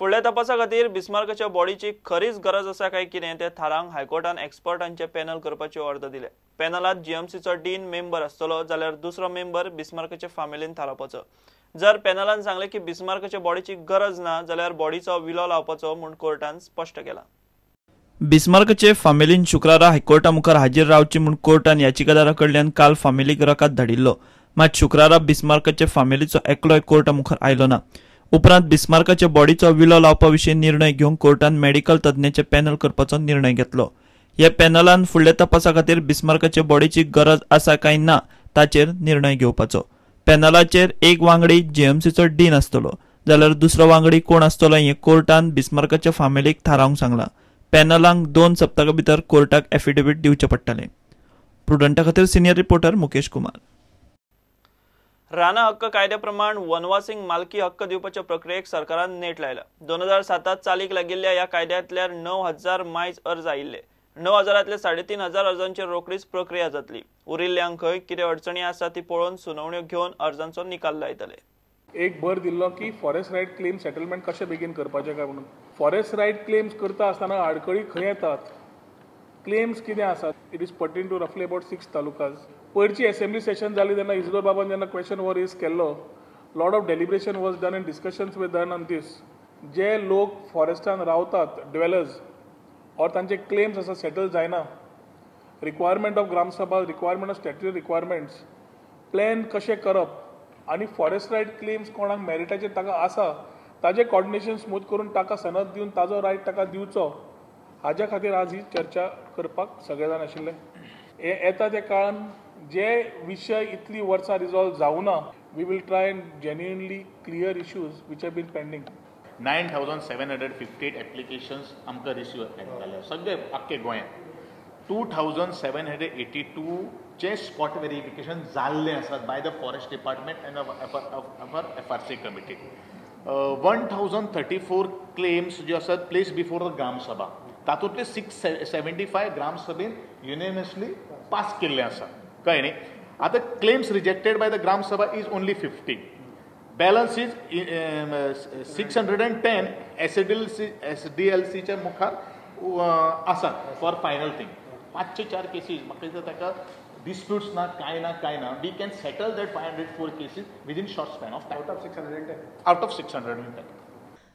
फुडल्या तपासा खातीर बिस्मार्काच्या बॉडीची खरीच गरज आसा काय कितें तें थारावंक हायकोर्टान एक्सपर्टांचे पॅनल करपाची ऑर्डर दिल्या. पॅनलात जीएमसीचो डीन मेंबर आसतलो जाल्यार दुसरो मेंबर बिस्मार्काच्या फामिलीन थारावपाचो. जर पॅनलान सांगलें की बिस्मार्काच्या बॉडीची गरज ना जाल्यार बॉडीचो विलो लावपाचो म्हूण कोर्टान स्पश्ट केला. बिस्मार्काचे फामिलीन शुक्रारा हायकोर्टा मुखार हाजीर रावची म्हूण कोर्टान याचिकादारा कडल्यान काल फामिलीक रकाद धाडिल्लो. मात शुक्रारा बिस्मार्काचे फामिलीचो एकलोय कोर्टा मुखार आयलो ना. उपरांत बिस्मार्काच्या बॉडीचो विलो लावपा विशीं निर्णय घेवंक कोर्टान मेडिकल तज्ञाचे पॅनल करपाचो निर्णय घेतलो. ह्या पॅनलान फुडल्या तपासा खातीर बिस्मार्काच्या बॉडीची गरज आसा काय ना ताचेर निर्णय घेवपाचो. पॅनलाचेर एक वांगडी जीएमसीचो डीन आसतलो जाल्यार दुसरो वांगडी कोण आसतलो हें कोर्टान बिस्मार्काच्या फामिलीक थारावंक सांगलां. पॅनलांक 2 सप्तकां भितर कोर्टाक एफिडेवीट दिवचें पडटलें. प्रुडंटा खातीर सिनियर रिपोर्टर मुकेश कुमार. रानां हक्क कायद्या प्रमाण वनवासींक मालकी हक्क दिवपाच्या प्रक्रियेक सरकारान नेट लायला. 2007 चालीक लागिल्ल्या ह्या कायद्यांतल्या 9,000 मायज अर्ज आयिल्ले. 9,000तले 3,500 अर्जांचेर रोखडीच प्रक्रिया जातली. उरिल्ल्यांकय कितें अडचणी आसा ती पळोवन सुनावण्यो घेवन अर्जांचो निकाल लायतले. एक भर दिल्लो की फॉरेस्ट रायट क्लेम सेटलमेंट कशें बेगीन करपाचें काय म्हणून. फॉरेस्ट रायट क्लेम्स करता आसतना आडखळी खंय येतात, क्लेम्स कितें आसात, it is pertain to रफली अबाउट 6 तालुकाज. पयरची असेंब्ली सेशन जाली तेन्ना इजिदोर बाबान जेन्ना क्वेश्चन हो रेज केल्लो, lot of deliberation was done and discussions were done on this. जे लोक फॉरेस्टान रावतात ड्वेलर्स ऑर तांचे क्लेम्स आसा सेटल जायना, requirement of Gram Sabha, requirement of statutory requirements, plan कशें करप आनी फॉरेस्ट रायट क्लेम्स कोणाक मेरिटाचेर ताका आसा ताजें कॉर्डिनेशन स्मूथ करून ताका सनद दिवन ताजो रायट ताका दिवचो, हाज्या खातीर आज ही चर्चा करपाक सगळे जाण आशिल्ले. हे येता त्या काळान जे विशय इतली वर्सां रिजॉल्व जावना, we will try and genuinely clear issues which have been pending. 9,758 applications आमकां रिसीव जाले सगळे आख्खे गोंयांत. 2,782 चे स्पॉट वेरिफिकेशन जाल्ले आसात by the forest department and our FRC committee. 1,034 claims ज्यो आसात place before the Gram Sabha, तातूंतले 675 ग्रामसभेन युनिनिमसली पास केल्ले आसा. कळ्ळें न्ही? आतां claims rejected by the Gram Sabha is only 50, balance is 610 एसडीएलसीच्या मुखार आसात फॉर फायनल थींग. 504 केसीस म्हाका दिसता ताका डिस्प्यूट्स ना, कांय ना, कांय ना. We can settle that 504 cases within short span of time. Out of 610.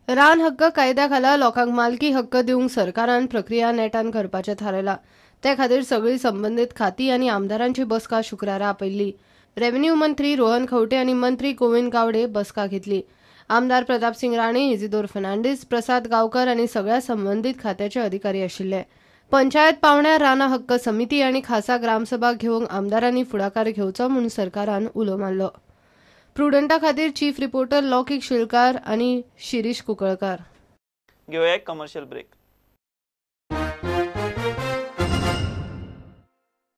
रान हक्क कायद्या खाला लोकांक मालकी हक्क दिवंक सरकारान प्रक्रिया नेटान करपाचें थारायलां. ते खातीर सगळीं संबंदीत खाती आनी आमदारांची बसका शुक्रारा आपयल्ली. रेव्हेन्यू मंत्री रोहन खंवटे आनी मंत्री गोविंद गावडे बसका घेतली. आमदार प्रतापसिंग राणे, इजिदोर फर्नांडीस, प्रसाद गावकर आनी सगळ्या संबंदीत खात्याचे अधिकारी आशिल्ले. पंचायत पावंड्यार रानां हक्क समिती आनी खासा ग्रामसभा घेवंक आमदारांनी फुडाकार घेवचो म्हूण सरकारान उलो मारलो. प्रुडंटा खातीर चीफ रिपोर्टर लौकीक शिलकार आनी शिरीष कुंकळकार. घेवया एक कमर्शियल ब्रेक.